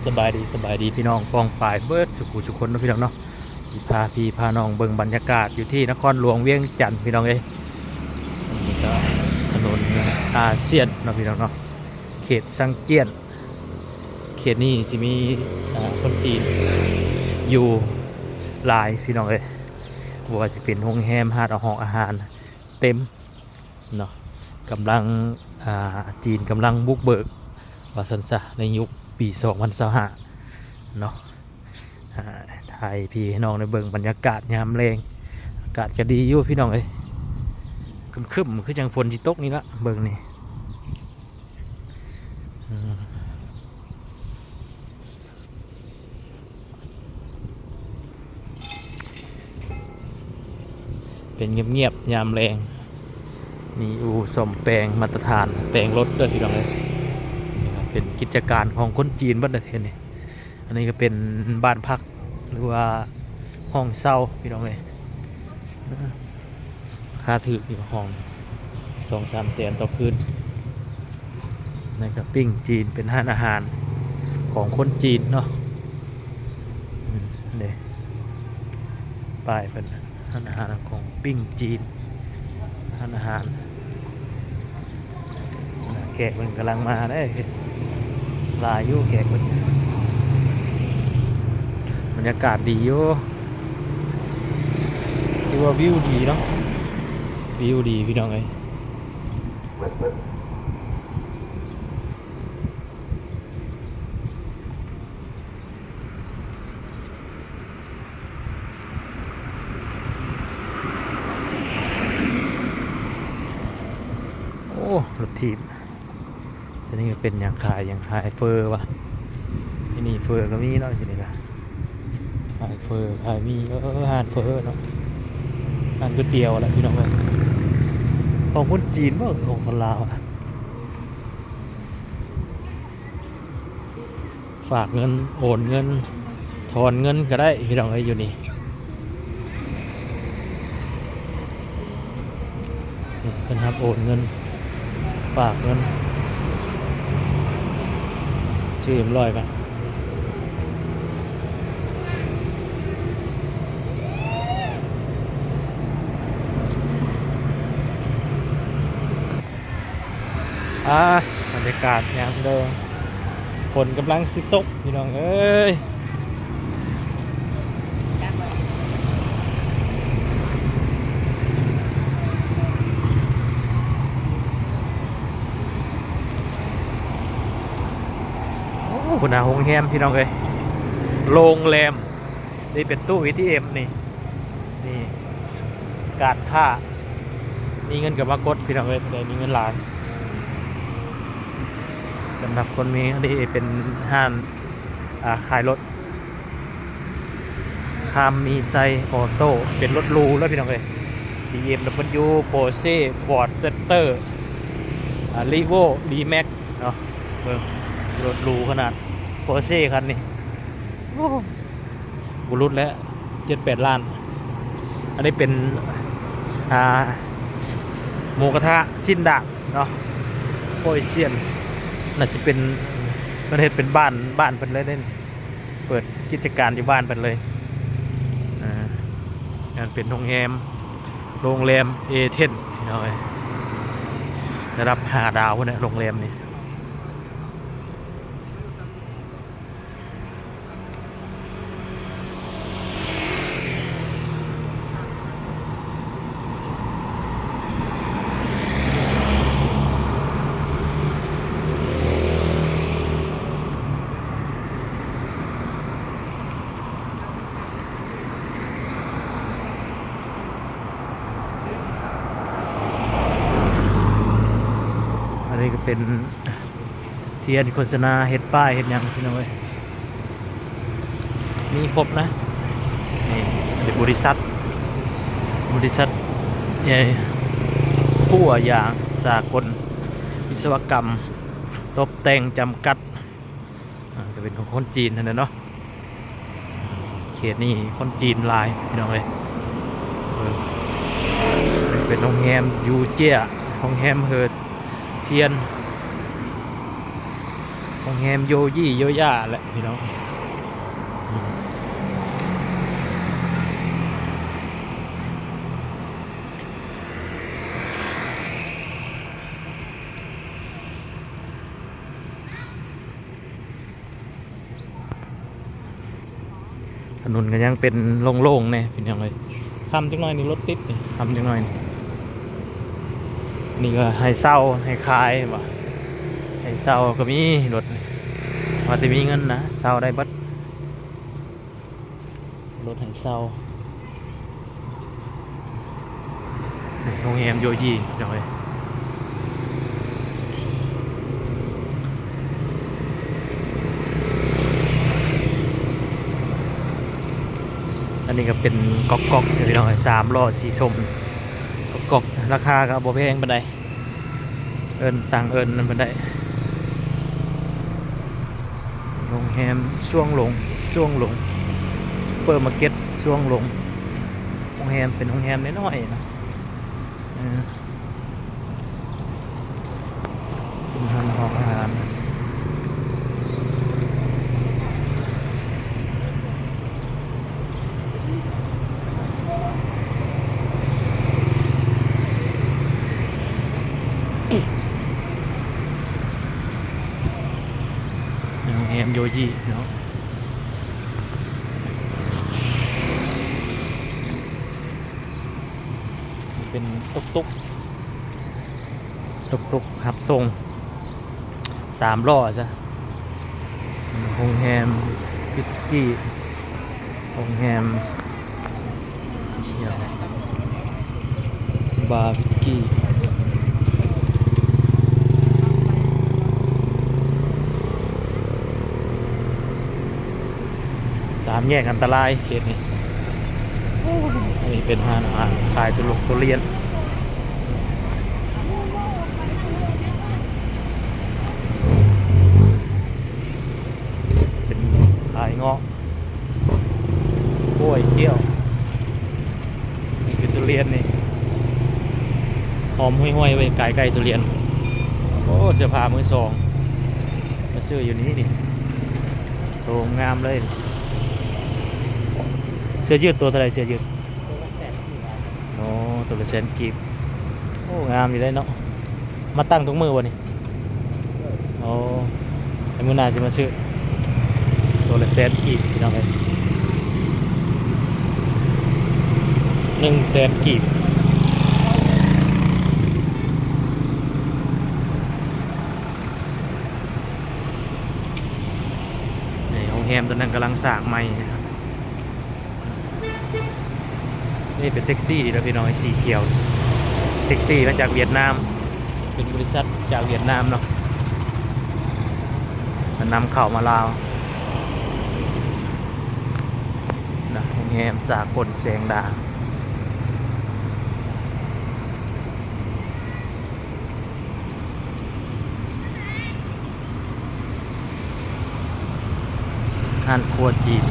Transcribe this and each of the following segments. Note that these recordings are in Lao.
ສະບາຍດີ ສະບາຍດີພີ່ນ້ອງປ້ອງປາຍເບິດສູ່ຜູ້ສູ່ຄົນເນາະ ພີ່ນ້ອງເນາະ. ຊິພາພີ່ພານ້ອງເບິ່ງບັນຍາກາດຢູ່ທີ່ນະຄອນຫຼວງວຽງຈັນ ພີ່ນ້ອງເອີຍ. ນີ້ກໍຖະໜົນອາຊຽນເນາະ ພີ່ນ້ອງເນາະ, ເຂດຊັງຈຽນ. ເຂດນີ້ຊິມີ ອາ ຄົນຈີນຢູ່ຫຼາຍ ພີ່ນ້ອງເອີຍ. ບໍ່ວ່າຊິເປັນໂຮງແຮມ, ຮ້ານອາຫອງອາຫານ ເຕັມເນາະ, ກຳລັງ ອ່າ ຈີນກຳລັງບຸກເບີກວ່າຊັ້ນຊະ ໃນຍຸກປີສອງພັນຊາວຫ້າເນາະ. ອ່າ ຖ່າຍໃຫ້ພີ່ໃຫ້ນ້ອງໄດ້ເບິ່ງບັນຍາກາດຍາມແລງ. ອາກາດກໍດີຢູ່ ພີ່ນ້ອງເອີຍ, ຄຶ້ມໆ ຄືຈັ່ງຝົນຊິຕົກນີ້ລະ ເບິ່ງນີ້. ອືມ ເປັນງຽບໆ ຍາມແລງ. ມີອູ່ສ້ອມແປງມາດຕະຖານ ແປງລົດເດີ ພີ່ນ້ອງເອີຍ. ເປັນກິດຈະການຂອງຄົນຈີນເບິດເດ້ນີ້. ອັນນີ້ກໍເປັນບ້ານພັກ ຫຼືວ່າຫ້ອງເຊົ່າ ພີ່ນ້ອງເອີຍ. ລາຄາຖືກຢູ່ ຫ້ອງສອງສາມແສນຕໍ່ຄືນ. ນັ້ນກໍປີ້ງຈີນ ເປັນຮ້ານອາຫານຂອງຄົນຈີນເນາະ. ອືມ ເດ້ ປ້າຍເພິ່ນ ຮ້ານອາຫານຂອງປີ້ງຈີນ ຮ້ານອາຫານ. ແຂກເພິ່ນກຳລັງມາເດ້ ຫຼາຍຢູ່ແຂກເພິ່ນ. ບັນຍາກາດດີຢູ່ ຖືວ່າວິວດີເນາະ, ວິວດີ ພີ່ນ້ອງເອີຍ. ໂອ້ ລົດຖີບ. ຕົວນີ້ກໍເປັນຫຍັງ ຂາຍຫຍັງ ຂາຍເຝີຫວາ? ທີ່ນີ້ເຝີກໍມີເນາະ ທີ່ນີ້ກໍຂາຍເຝີ ຂາຍໝີ່. ເອີ ຮ້ານເຝີເນາະ, ຮ້ານກ໋ວຍຕຽວແຫຼະ ພີ່ນ້ອງເອີຍ. ຂອງຄົນຈີນບໍ່ ຂອງຄົນລາວອະ? ຝາກເງິນ ໂອນເງິນ ຖອນເງິນກໍໄດ້ ພີ່ນ້ອງເອີຍ ຢູ່ນີ້. ນີ້ເພິ່ນຮັບໂອນເງິນ ຝາກເງິນ ຊື່ຮຽບຮ້ອຍກັນ. ອ່າ ບັນຍາກາດຍາມເດີ ຝົນກຳລັງຊິຕົກ ພີ່ນ້ອງເອີຍ. ໂອ້ ພຸ້ນນະ ໂຮງແຮມ ພີ່ນ້ອງເອີຍ ໂຮງແຮມ. ນີ້ເປັນຕູ້ ເອທີເອັມ ນີ້ ນີ້ ກາດຖ້າ ມີເງິນກໍມາກົດ ພີ່ນ້ອງເອີຍ ຜູ້ໃດມີເງິນຫຼາຍ. ສຳລັບຄົນມີ ອັນນີ້ເປັນຮ້ານ ອ່າ ຂາຍລົດ ຄາມມີໄຊ ອໍໂຕ້ ເປັນລົດຫຼູເລີຍ ພີ່ນ້ອງເອີຍ. ບີເອັມດັບເບິນຢູ ໂປເຊ່ ຟອດ ແຣັບເຕີ ອ່າ ຣີໂວ້ ຣີແມັກ ເນາະ. ເບິ່ງ ລົດຫຼູຂະໜາດ ໂປເຊ່ຄັນນີ້ ໂອ້ ບໍ່ຫຼຸດແລ້ວ ເຈັດແປດລ້ານ. ອັນນີ້ເປັນ ອ່າ ໝູກະທະ ຊິ້ນດາດເນາະ. ໂອ້ຍ ຊຽນ ໜ້າຈະເປັນ ເພິ່ນເຮັດເປັນບ້ານ ບ້ານເພິ່ນເລີຍເດ້ ເປີດກິດຈະການຢູ່ບ້ານເພິ່ນເລີຍ. ອ່າ ງານເປັນໂຮງແຮມ ໂຮງແຮມເອເທນ ພີ່ນ້ອງເອີຍ ລະດັບຫ້າດາວພຸ້ນແຫຼະ ໂຮງແຮມນີ້. ອັນນີ້ກໍເປັນ ທຽນໂຄສະນາ ເຮັດປ້າຍເຮັດຫຍັງ ພີ່ນ້ອງເອີຍ ມີຄົບນະ. ນີ້ເປັນບໍລິສັດ ບໍລິສັດໃຫຍ່ ຂົວຢາງສາກົນ ວິສະວະກຳຕົບແຕ່ງຈຳກັດ. ອ່າ ກໍເປັນຂອງຄົນຈີນຫັ້ນແຫຼະເນາະ. ເຂດນີ້ຄົນຈີນຫຼາຍ ພີ່ນ້ອງເອີຍ. ເອີ ເປັນໂຮງແຮມຢູເຈຍ ໂຮງແຮມເຮີທຽນ. ໂຮງແຮມໂຢຢີໂຢຢາແຫຼະພີ່ນ້ອງ. ຖະໜົນກໍຍັງເປັນໂລ່ງໆແດ່ພີ່ນ້ອງເອີຍ. ຄ່ຳຈັກໜ້ອຍນີ້ລົດຕິດນີ້ ຄ່ຳຈັກໜ້ອຍນີ້. ນີ້ກໍໃຫ້ເຊົ່າໃຫ້ຂາຍບໍ່ ໃຫ້ເຊົ່າກໍມີລົດນີ້ ວ່າແຕ່ມີເງິນນະ ເຊົ່າໄດ້ເບິດ. ລົດໃຫ້ເຊົ່າ ໂຮງແຮມໂຢຢີພີ່ນ້ອງເອີຍ. ອັນນີ້ກໍເປັນກ໋ອກໆ ພີ່ນ້ອງເອີຍ ສາມລໍ້ສີສົ້ມ ກ໋ອກໆ ລາຄາກໍບໍ່ແພງປານໃດ. ເອີ້ນ ສັ່ງເອີ້ນນັ້ນເພິ່ນໄດ້. ໂຮງແຮມຊວງຫຼົງ ຊວງຫຼົງ ຊຸບເປີມາເກັດຊວງຫຼົງ. ໂຮງແຮມເປັນໂຮງແຮມນ້ອຍໆນະ ເອີ ເປັນຮ້ານອາຫານ. ໂຮງແຮມໂຢຢີເນາະ ເປັນຕຸກໆ ຕຸກໆຮັບສົ່ງ ສາມລໍ້ຊະ. ໂຮງແຮມວິສກີ ໂຮງແຮມບາວິສກີ ສາມແຍກອັນຕະລາຍເຂດນີ້. ອັນນີ້ເປັນຮ້ານອາຫານຂາຍຕຸລົງຕຸລຽນ ເປັນຂາຍເງາະ ກ້ວຍ ກ້ຽວ. ນີ້ຄືທຸລຽນນີ້ ຫອມຫວຍໆ ໄວ້ກາຍໃກ້ທຸລຽນ. ໂອ້ ເສື້ອຜ້າມືສອງ ມາຊື້ຢູ່ນີ້ນີ້ ໂຕງາມເລີຍ. ເສື້ອຢືດໂຕເທົ່າໃດ ເສື້ອຢືດ? ໂອ້ ໂຕລະແສນກີບ. ໂອ້ ງາມຢູ່ເດ້ເນາະ. ມາຕັ້ງທຸກມື້ບໍ່ນີ້? ໂອ້ ແຕ່ມື້ໜ້າຊິມາຊື້. ໂຕລະແສນກີບ ພີ່ນ້ອງເອີຍ ໜຶ່ງແສນກີບ. ນີ້ໂຮງແຮມຕົວນັ້ນກຳລັງສ້າງໃໝ່. ນີ້ເປັນແທັກຊີນີ້ລະພີ່ນ້ອງ ສີຂຽວ ແທັກຊີມາຈາກຫວຽດນາມ ເປັນບໍລິສັດຈາກຫວຽດນາມເນາະ ເພິ່ນນຳເຂົ້າມາລາວນະ. ໂຮງແຮມສາກົນແສງດາ ຮ້ານຄົວຈີນ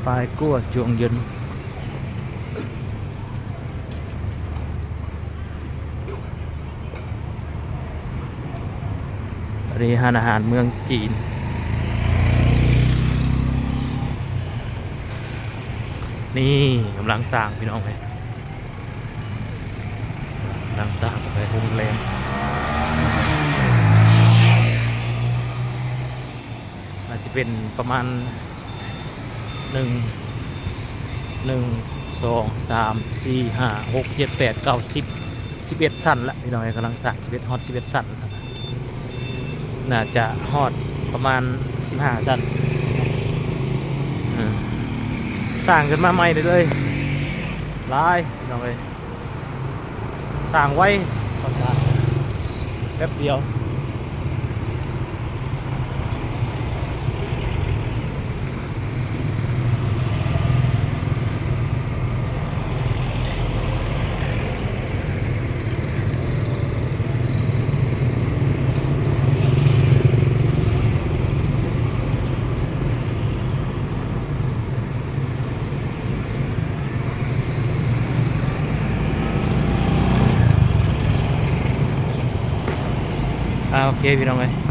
ປາຍກົວຈວງເຢັນ. ອັນນີ້ຮ້ານອາຫານເມືອງຈີນ ນີ້ກຳລັງສ້າງພີ່ນ້ອງເອີຍ ກຳລັງສ້າງໄປໂຮງແຮມ ອາດຊິເປັນປະມານ ໜຶ່ງ ໜຶ່ງ ສອງ ສາມ ສີ່ ຫ້າ ຫົກ ເຈັດ ແປດ ເກົ້າ ສິບ ສິບເອັດຊັ້ນລະພີ່ນ້ອງເອີຍ ກຳລັງສ້າງ ສິບເອັດ ຮອດ ສິບເອັດຊັ້ນ ໜ້າຈະຮອດປະມານ ສິບຫ້າຊັ້ນ ເອີ ສ້າງຂຶ້ນມາໃໝ່ເລີຍ ຫຼາຍພີ່ນ້ອງເອີຍ. ສ້າງໄວ ແປັບດຽວ. ໂ ອ່າ ໂອເຄ ພີ່ນ້ອງເອີຍ.